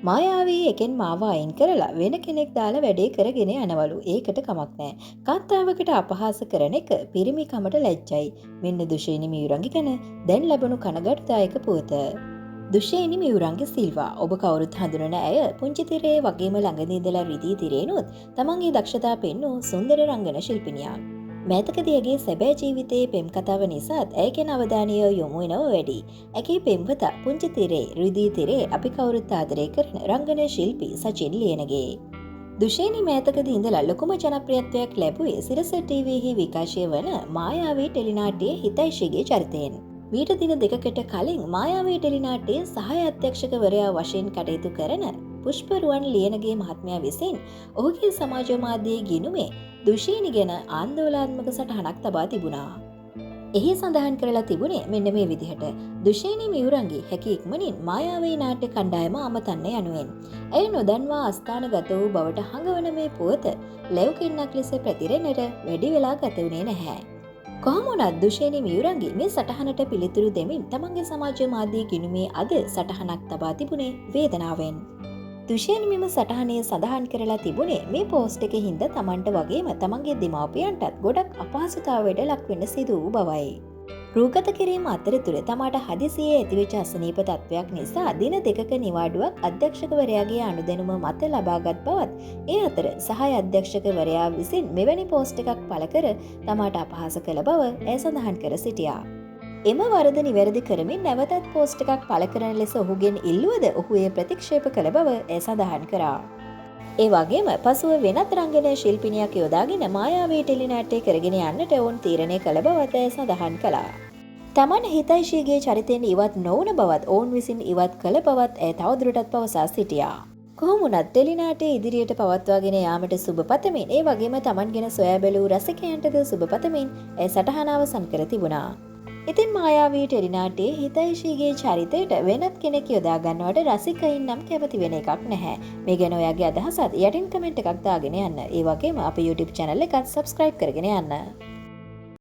මායාවී එකෙන් මාව අයින් කරලා වෙන කෙනෙක් දාලා වැඩේ කරගෙන යනවලු. ඒකට කමක් නෑ. කාන්තාවකට අපහාස කරන එක පිරිමිකමට ලැජ්ජයි. මෙන්න දුෂේනි මියුරංගි ගැන දැන් ලැබුණු කනගාටුදායක පුවත. දුෂේනි මියුරංගි සිල්වා ඔබ කවුරුත් හඳුනන ඇය පුංචි තිරයේ වගේම ළඟදී ඉඳලා රිදී තිරේනොත් තමන්ගේ දක්ෂතා පෙන්වූ සුන්දර රංගන ශිල්පිනියක්. මෑතකදී ඇගේ සැබෑ ජීවිතයේ පෙම් කතාව නිසාත් ඇය ගැන අවධානය යොමු වෙනව වැඩි. ඇගේ පෙම්වතා පුංචි තිරේ රිදී තිරේ අපි කවුරුත් ආදරය කරන රංගන ශිල්පී සචින් ලියනගේ. දුෂේනි මෑතකදී ඉඳලා ලොකුම ජනප්‍රියත්වයක් ලැබුවේ සිරස ටීවී හි විකාශය වන මායාවී ටෙලිනාට්‍යයේ හිතෛෂිගේ චරිතයෙන්. මීට දින දෙකකට කලින් මායාවී ටෙලිනාට්‍යයේ සහාය අධ්‍යක්ෂකවරයා වශයෙන් කටයුතු කරන පුෂ්පරුවන් ලියනගේ මහත්මයා විසින් ඔහුගේ සමාජ මාධ්‍යයේ ගිණුමේ දුෂේනි ගැන ආන්දෝලනාත්මක සටහනක් තබා තිබුණා. එහි සඳහන් කරලා තිබුණේ මෙන්න මේ විදිහට. දුෂේනි මියුරංගි හැකි ඉක්මනින් මායාවී නාට්‍ය කණ්ඩායම අමතන්න යනුවෙන්. ඇය නොදන්වා අස්ථානගත වූ බවට හඟවන මේ පුවත ලැව්කින්නක් ලෙස පැතිරෙන්නට වැඩි වෙලා ගත වුණේ නැහැ. කොහොම වුණත් දුෂේනි මියුරංගි මේ සටහනට පිළිතුරු දෙමින් තමන්ගේ සමාජ මාධ්‍ය ගිණුමේ අද සටහනක් තබා තිබුණේ වේදනාවෙන්. දුෂේනි මෙම සටහනේ සඳහන් කරලා තිබුණේ මේ පෝස්ට් එකේ හින්දා තමන්ට වගේම තමන්ගේ දෙමාපියන්ටත් ගොඩක් අපහසුතාවයට ලක්වෙන්න සිදු වූ බවයි. රූගත කිරීම අතරතුර තමාට හදිසියේ ඇතිවෙච්ච අසනීප තත්ත්වයක් නිසා දින දෙකක නිවාඩුවක් අධ්‍යක්ෂකවරයාගේ අනුදැනුම මත ලබාගත් බවත්, ඒ අතර සහාය අධ්‍යක්ෂකවරයා විසින් මෙවැනි පෝස්ට් එකක් පළ කර තමාට අපහාස කළ බව ඇය සඳහන් කර සිටියා. එම වරද නිවැරදි කරමින් නැවතත් පෝස්ට් එකක් පළ කරන ලෙස ඔහුගෙන් ඉල්ලුවද ඔහු එය ප්‍රතික්ෂේප කළ බව ඇය සඳහන් කරා. ඒ වගේම පසුව වෙනත් රංගන ශිල්පිනියක් යොදාගෙන මායාවී ටෙලිනාට්‍ය කරගෙන යන්නට ඔවුන් තීරණය කළ බවත් ඇය සඳහන් කළා. තමන් හිතෛෂීගේ චරිතයෙන් ඉවත් නොවන බවත් ඔවුන් විසින් ඉවත් කළ බවත් ඇය තවදුරටත් පවසා සිටියා. කොහොම වුණත් ටෙලිනාට්‍ය ඉදිරියට පවත්වාගෙන යාමට සුබ පතමින් ඒ වගේම තමන් ගැන සොයා බැලූ රසිකයන්ටද සුබ පතමින් ඇය සටහන අවසන් කර තිබුණා. ඉතින් මායාවී ටෙලිනාට්‍යයේ හිතෛෂීගේ චරිතයට වෙනත් කෙනෙක් යොදා ගන්නවට රසිකයින් නම් කැමති වෙන එකක් නැහැ. මේ ගැන ඔයාගේ අදහසත් යටින් කමෙන්ට් එකක් දාගෙන යන්න. ඒ වගේම අපේ YouTube channel එකත් subscribe කරගෙන යන්න.